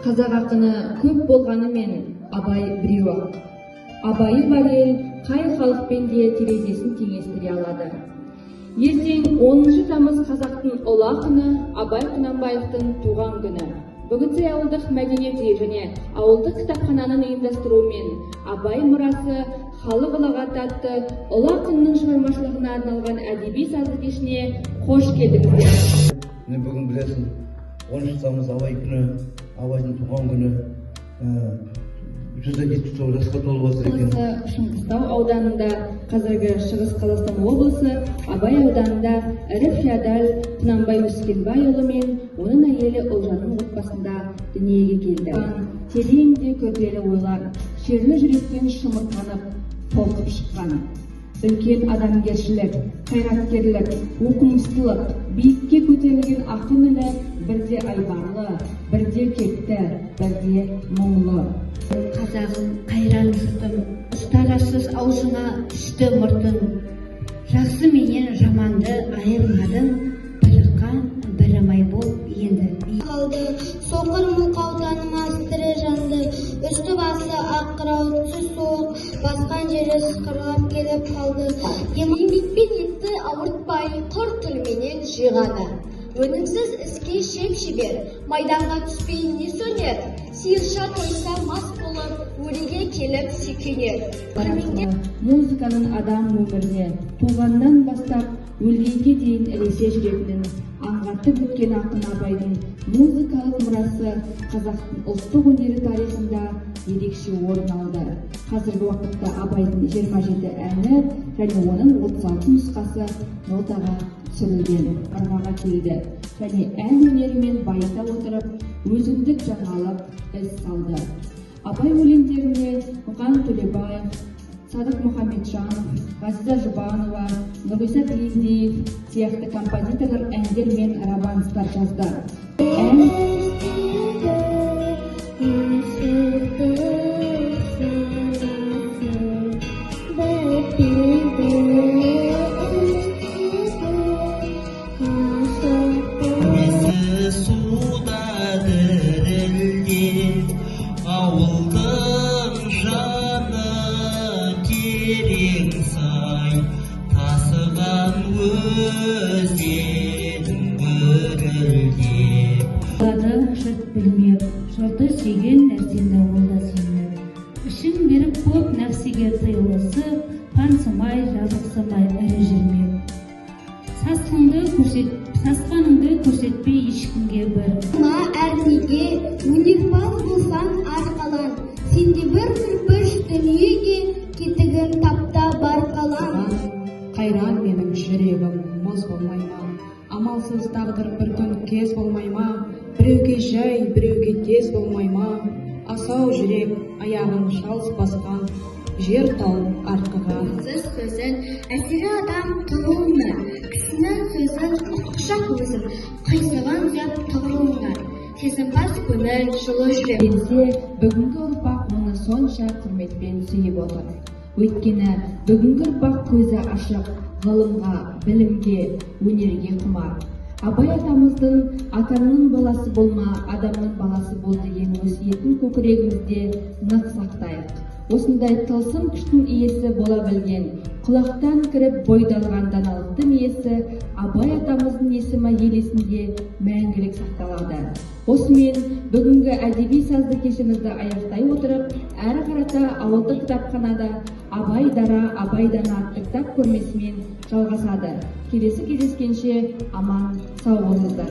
Қазақ ақыны көп болғанымен, Абай біреу-ақ. Абайы бар ел қай халықпен де терезесін теңестіре алады. Ертең 10 тамыз қазақтың ұлы ақыны Абай Құнанбаевтың туған күні. Бөгетсай ауылдық мәдениет үйі және ауылдық кітапхананың ұйымдастыруымен «Абай мұрасы – халық ұлағаты» атты ұлы ақынның шығармашылығына арналған әдеби сазды кешіне қош келдіңіздер! Міне, бүгін, білесің, 10 тамыз – Абай күні, Абайдың туған күні, 179 жасқа толып жатыр екен. Облысы, Шыңғыстау ауданында, қазіргі Шығыс Қазақстан облысы, Абай ауданында ірі феодал Құнанбай Өскенбайұлы мен оның әйелі Ұлжанның отбасында дүниеге келді. Терең де күрделі ойлар шерлі жүректен шымырқанып, толқып шыққан. Үлкен адамгершілік, қайраткерлік, оқымыстылық, биікке көтерілген ақын үні бірде айбарлы, бірде кекті, бірде мұңлы. Қазағым, қайран жұртым, ұстарасыз аузыңа түсті мұртың. Жақсы менен жаманды айырмадың, бірі қан, бірі май боп енді. Қалды соқыр, мылқау танымас тірі жанды. Үсті басы ақ қырау, түсі суық, басқан жері сықырлап келіп қалды. Еңбекпен етті ауыртпай, құр тілменен жиғаны. Өнімсіз іске шеп шебер, майданға түспей не сөнер? Сиырша тойса, мас болып, өреге келіп сүйкенер. Арқылы музыканың адам өміріне туғаннан бастап өлгенге дейін ілесе жүретінін аңғартып өткен ақын Абайдың музыкалық мұрасы қазақтың ұлттық өнері тарихында ерекше орын алды. Қазіргі уақытта Абайдың 27 әні және оның 36 нұсқасы нотаға түсірілген, арбаға келді және ән өнерімен байыта отырып, өзіндік жаңалық із салды. Абай өлеңдеріне Мұқан Төлебаев, Садық Мұхамеджанов, Ғазиза Жұбанова, Нұрғиса Тілендиев сияқты композиторлар әндер мен романстар жазды. Ән Ғашықтық сарасы бітпейді, іздейді ғашықтық. Несі суда дірілдеп, ауылдың жаны терең сай, тасыған өзен гүрілдеп. Болады жұрт білмек, жұрты сүйген нәрсені ол да сүймек. Ішің беріп көп нәрсеге тыйылысып, пансымай, жазықсымай ірі жүрмек. Сасқыңды көрсет, сасқаныңды көрсетпей ешкімге бір. Ма әрнеге өнерпаз болсаң арқалан, сенде бір кірпіш дүниеге кетігін тапта бар қалам. Қайран менің жүрегім мұз болмай ма? Амалсыз тағдыр бір күн кез болмай ма? Біреуге жай, біреуге тез болмай ма? Асау жүрек аяғын шалыс басқан, жер тауып артқыға. Сөз сөзін әсері адам тұғылыңдар, кісінің сөзін ұқшақ өзім, қисығын деп тұғырылыңдар. Сезімпаз көңіл, жылы жүрек. Келсе, бүгінгі ұрпақ оны сонша құрметпен сүйіп отыр. Өйткені бүгінгі ұрпақ көзі ашық, ғылымға, білімге, өнерге құмар. Абай атамыздың «Атаңның баласы болма, адамның баласы бол» деген өсиетін көкірегімізде нық сақтайық. Осындай тылсым күштің иесі бола білген, құлақтан кіріп бойды алған даналықтың иесі Абай атамыздың есімі ел есінде мәңгілік сақталады. Осымен бүгінгі әдеби сазды кешімізді аяқтай отырып, әрі қарата ауылдық кітапханада «Абай дара, Абай дана» атты кітап көрмесімен жалғасады. Келесі кездескенше аман сау болыңыздар!